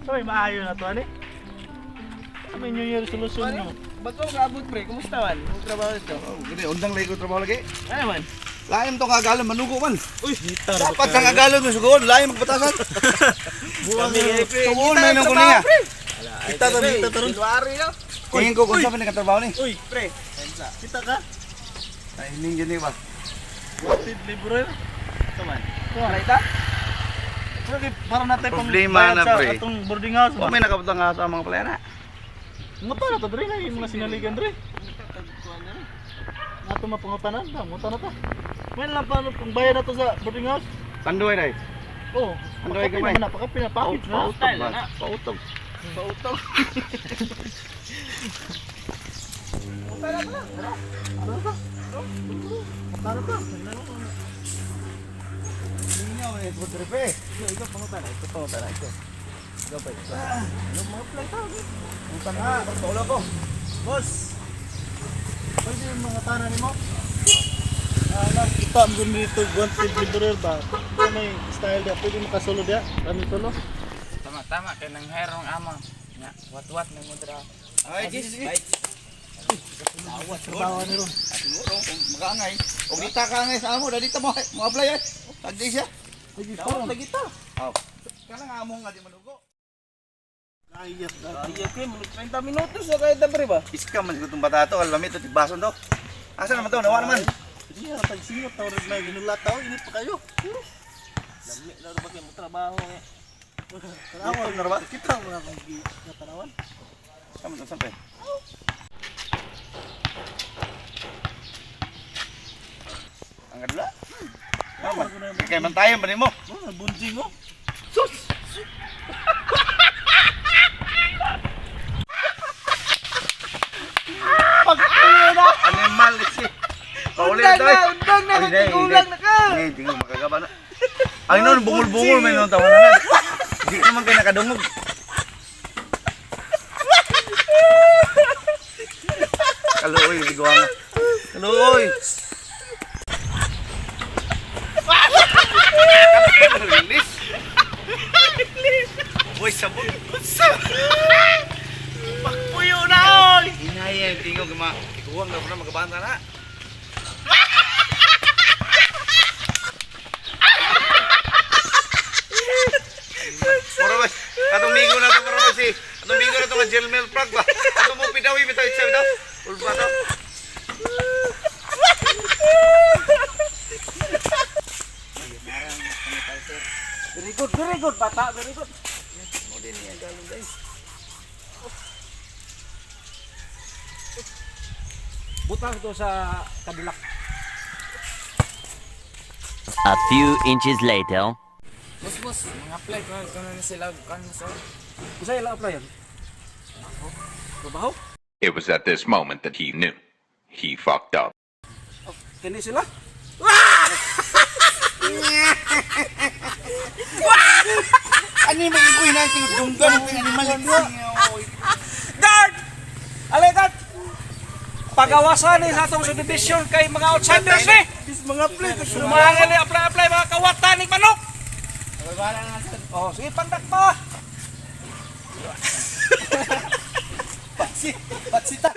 So, may maayo na to, ani? Ano may New Year resolution nyo? Bago ka abot, pre, kumusta man? Ang trabaho dito? Oh, gini undang lagi ko trabaho lagi. Ano man? Laim tong agalon manugo man. Uy, Dapat kang agalon mo sugoon, laim magpatasan. Buwang Kami, pre. Tuon may nang kuninga. Kita ta, kita ta ron. January no? Tingin ko kung sa pa trabaho ni. Uy, Pre, kita ka? Ay hining gini ba. Wanted laborer. ito man. Wala ta? Para natay pang Problema bayad na, sa pre. atong boarding house Wa ba? may nakabutang nga sa mga plena. Muta na to dre na yung mga sinaligan dre. Nato mapangutanan ta, muta na ta. May lang paano pang bayad na to sa boarding house. Tanduay dai. Oh, Ano ay pakapin gamay? naman na, pakapin na package na. Pautog ba? Pautog. Pautog. Muta na ta. Lingaw eh, pudrepe. Ikaw pangutana, ikaw pangutana, ikaw. Ikaw pa, ikaw. Ano mga apply ta? Utang na, pagtolo ko. Boss. Pwede yung mga tanan nimo? Ah, nakita mo dito wanted laborer ba? Ito may style dia, pwede makasolo dia. Kami solo. Tama tama kay nang herong ama. Nya, wat-wat na mo dra. Ay, sige, sige. Trabaho ni ron. Siguro kung makaangay. Kung dita ka angay sa amo, dali ta mo mo apply ay. Tagdi siya. Lagi Dawat lagi ta. Aw. Kana nga among nga di manugo. Ayat na. Ay, okay, mga 30 minutos na kayo ta, pre ba? Iska man siguro tong bata to, alam ito tigbason to. Asa naman to? Nawa naman. Hindi na tagsingot tawag na ginulat tao init pa kayo. Lami na ba kayo mo trabaho nga. Tanawan na ba? Kita mo na kung tanawan. Sama to sampai. Ang kadula. Tama. Kay mantayan pa nimo. Oh, bunjing oh. Animal si. Pauli na Undang to. na, undang na, Ay, day, tigulang na ka. Ay, tingnan makagaba na. Ay noon bungol-bungol may noon tawanan. Na. Di naman kay nakadungog. Kaluoy biguan na. Kaluoy. Release. Boy, sabon. Puyo na oy. Hinaya yung tingog ma. Ikuwang na na magabanta na. Mura ba? Atong migo na to mura ba si? Atong migo na to nga Jelmel Prag ba? Atong mo pidawi bitaw itsa bitaw. Ulpa to. Very good bata, very good. Mo din niya galon guys. Butang to sa kadulak. A few inches later. Boss boss, mga apply ko kuno na sila kan sir. Usa ila apply yan? Trabaho? It was at this moment that he knew. He fucked up. Kini sila? Ani may ikuy na tingog dunggan ang animal. Guard! Alay guard! Pagawasan ni sa atong subdivision kay mga outsiders ni. Mga play Sumangan ni apply-apply mga kawatan ni manok. Oh, sige pangdak pa. Batsita.